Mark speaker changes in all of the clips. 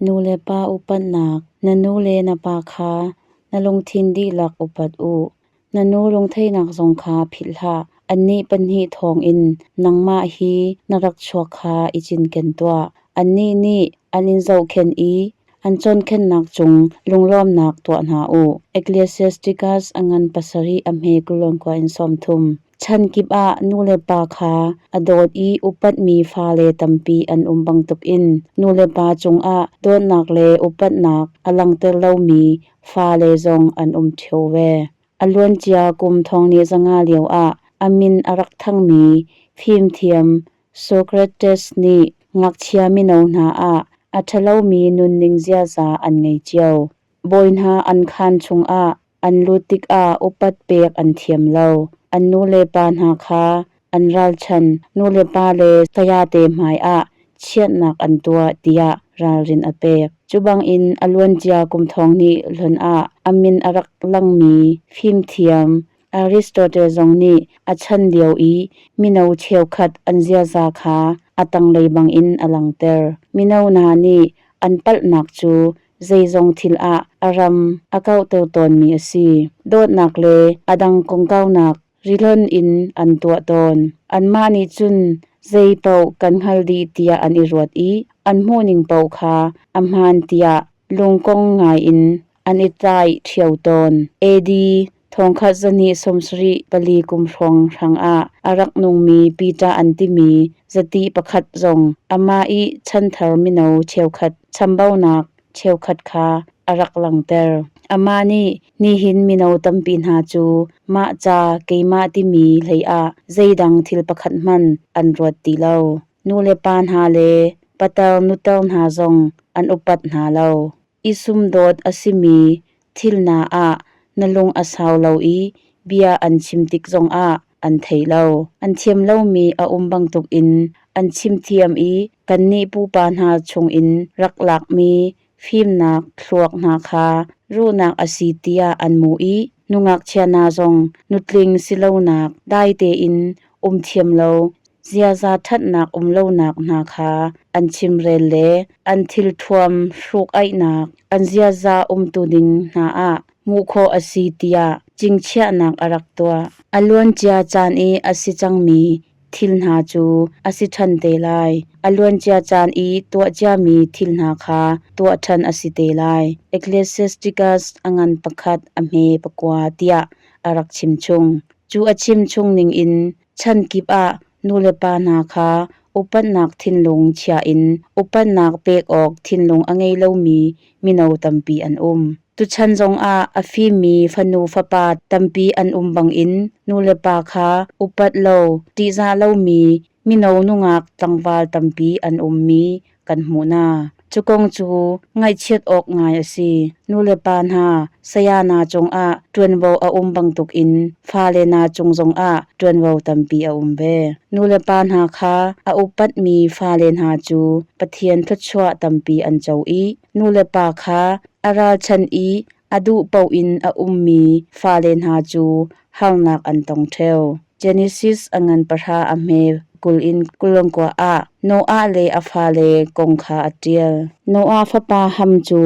Speaker 1: Nu le pa upatnak. Na nu le na pa kha na lungthin dihlak upat u. Na nu lungtheihnak zong kha philh hlah. Annih pahnih thawngin nangmah hi na rak chuak kha i cinken tuah. Annih nih an in zohkhenh i an cawnkhennak cung lunglawmnak tuah hna u. Ecclesiasticus a ngan pasarih a hme 29 in 30. Chan kip ah nulepa kha a dawt i upatmi fale tampi an um bantukin nulepa cungah dawtnak le upatnak a langhter lomi fale zong an um ṭheo ve. A luancia kum thong ni zanga lioah a min a rak thangmi fimthiam Socrates nih ngakchia mino hna ah a ṭhalomi nunning ziaza an ngei cio. Bawi hna an khaan chungah an lut tikah upat pek an thiam lo. An nulepa hna kha an ralchan nulepa le sayate hmaiah chiatnak an tuah tiah ralrin a pek. Cu bangin a luancia kum thong hnih hlun ah a min a rak langmi fimthiam Aristotle zong nih a chan lio i mino cheukhat an ziaza kha a tanglei bangin a langhter. Mino hna nih an palhnak cu zeizong thil ah a ram a kauhter tawnmi a si. Dawtnak le a dang kongkaunak rilon in an tuah tawn. Anmah nih cun zei paoh kan hngal dih tiah an i ruat i an hmuhning paoh kha a hmaan tiah lungkong ngaiin an i tlai ṭheo tawn. AD thongkhat zahnih sawmsarih pali kum hrawng hrangah a rak nungmi Peter an timi zati pakhat zong amah i chanthar mino cheukhat chambaunak cheukhat kha a rak langhter. Amah nih nihin mino tampi hna cu mah ca keimah timi hleiah zeidang thil pakhat hmanh an ruat ti lo. Nulepa hna le patar nutar hna zong an upat hna lo. I sumdawt a simi thil hna ah na lung a sau lo i bia an chim tik zongah an thei lo. An thiam lomi a um bantukin an chimthiam i kannih pupa hna chungin rak lakmi fimnak thluak hna kha ruhnak a si tiah an hmuh i nungakchia hna zong nutling si lonak dai tein um thiam lo ziaza ṭhatnak um lonak hna kha an chimrel le an thilthuam hruk-aihnak an ziaza umtuning hna ah hmuh khawh a si tiah cingchiahnak a rak tuah. A luancia caan i a si cangmi thil hna cu a si ṭhan te lai. A luancia caan i tuah ciami thil hna kha tuah ṭhan a si te lai. Ecclesiasticus a ngan pakhat a hme pakua tiah a rak chimchung. Cu a chimchung ningin Chan kip ah nulepa hna kha upatnak thinlung chia in upatnak pek awk thinlung a ngei lomi mino tampi an um. Tuchan zongah a fimmi fanu fapa tampi an um bangin nulepa kha upat lo, ṭihzah lomi mino nungak tlangval tampi an ummi kan hmuh hna. Cu kong cu ngaihchiat awk ngai a si. Nulepa hna, saya hna cungah ṭuanvo a um bantukin fale hna cung zongah ṭuanvo tampi a um ve. Nulepa hna kha a upatmi fale hna cu Pathian thluachuah tampi an co i nulepa kha a ralchan i a duh paoh in a ummi fale hna cu harnak an tong ṭheo. Genesis a ngan pahra a hme 20 in 29 ah Noah le a fale kong kha a ṭial. Noah fapa Ham cu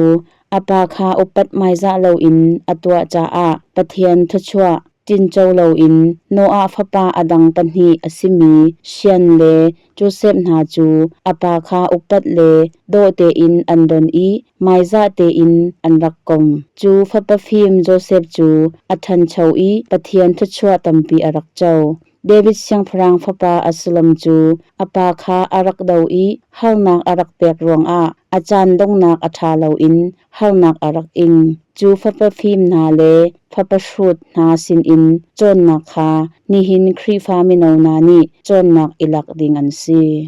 Speaker 1: a pa kha upat hmaizah loin a tuah caah Pathian thluachuah tinco loin Noah fapa a dang pahnih a simi Shem le Josef hna cu a pa kha upat le dawh tein an don i hmaizah tein an rak kom. Cu fapa fim Josef cu a ṭhancho i Pathian thluachuah tampi a rak co. David siangpahrang fapa Absalom cu a pa kha a rak do i harnak a rak pek ruangah a caan donghnak a ṭha loin harnak a rak ing. Cu fapa fim hna le fapa hrut hna sinin cawnnak kha nihin Khrihfa mino hna nih cawnnak i lak ding an si.